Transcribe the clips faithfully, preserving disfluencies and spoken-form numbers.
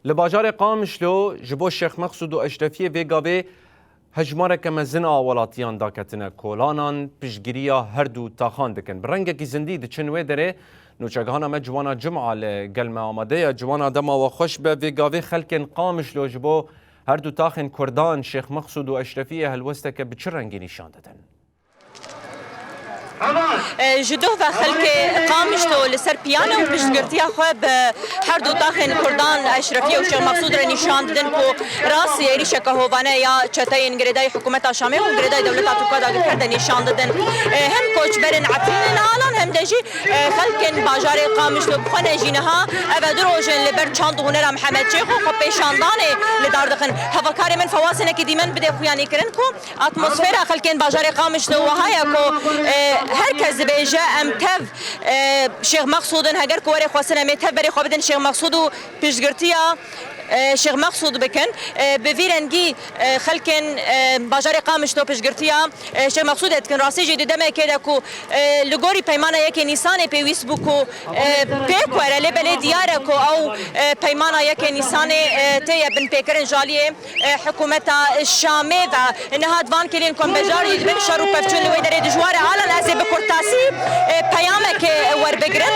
Li bajarê Qamişlo ji bo Şêx Mexsûd û Eşrefiyê vê gavê hejmareke mezin a welatiyan daketine kolanan, piştgiriya her du taxan dikin. Bi rengekî zindî diçin wê derê. Nûçegihana me Ciwana Cuma li gel me amade ye. Ciwana, dema we xweş be. Vê gavê xelkên Qamişlo ji bo her du taxên Kurdan, Şêx Mexsûd û Eşrefiyê, helwesteke bi çi rengî nîşan didin? E, ji doh ve xelkê Qamişlo li ser piya ne û piştgirtiya xwe bi her du taxên Kurdan, Eşrefiye û Şêx Mexsûd re nîşan didin ku rastî êrîşeke hovane ya çeteyên girêdayî hikûmeta Şamê û girêdayî dewleta Tirka dagirker de nîşan didin. E, hem koçberên Efrînê ne Alan, hem de jî, e, xelkên bajarê Qamişlo bi xwe ne jî niha ev e du roj in li ber çand û hunera Mihemed Şêxo xwe pêşandanê li dar dixin. Hevakarê min Fewaz hinekî dîmen bidê xuyanî kirin ku atmosfera xelkên bajarê Qamişlo wiha ye ku, e, her kes dibêje, em tev, e, Şêx Mexsûd in, heger ku were xwestin em ê tev berê xwe bidin Şêx Mexsûd û piştgirtiya, e, Şêx Mexsûd bikin. E, bi vî rengî, e, xelkên, e, bajarê Qamişlo piştgirtiya, e, Şêx Mexsûdê dikin. Rastî jî di demekê de ku, e, li gorî peymana yekê Nîsanê pêwîst bû ku, e, pêk were, lê belê diyar e ku ew, e, peymana yekê Nîsanê, e, tê ye binpêkirin ji aliyê e, hikûmeta Şamê ve. Niha di van kêliyên ku em bejar jî dibin şer û pevçûn li wê derê dijwar e. Alan, ez ê bi kurtasî, e, peyamekê werbigrim.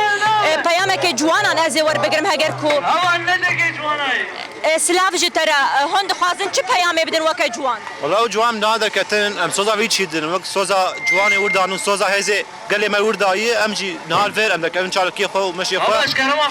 E, peyamekê ciwanan ez ê werbigrim heger ku. Ewan ne degê ciwana ye. E, silav ji te re. E, hûn dixwazin çi peyamê bidin weke ciwan? Wala ew ciwan niha derketin, em soza vî çî didin. Wek soza ciwanê wir dan û soza hêzê gelê me wir dayî, em jî niha li vir em derkevin çalakiyê xwe û meşê xwe.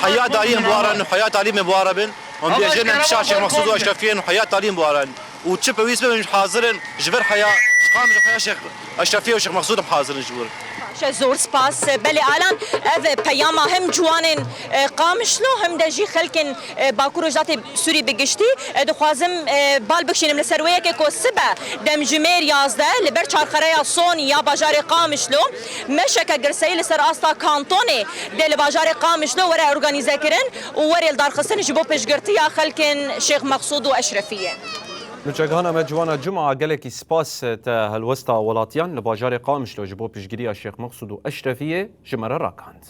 Heya dayî em bi wan re bin, heya talîmê bi wan re bin. Em bêjin em pişa Şêx Mexsûd û Eşrefiyê û heya talîm bi wan re bin. Û çi pêwîst be em hazir in, ji vir heya Qamişlo, heya Şêx Eşrefiyê û Şêx Mexsûd em hazir in ji wir. Baş e, zor spas. Belê Alan, ev peyama hem ciwanên, e, Qamişlo hem de jî xelkên, e, Bakur Rojhilatê Sûrî bi giştî. E, dixwazim, e, bal bikişînim li ser wê yekê ku sibe demjimêr yazdeh li ber çarxereya Sonî ya bajarê Qamişlo meşeke girseyî li ser asta kantonê dê li bajarê Qamişlo were organîzekirin û were lidarxistin ji bo piştgirtiya xelkên Şêx Mexsûd û Eşrefiyê. Nûçegihana me Ciwana Cuma, gelekî spas te helwesta welatiyan li bajarê Qamişlo ji bo piştgiriya Şêx Mexsûd û Eşrefiyê ji me re rakand.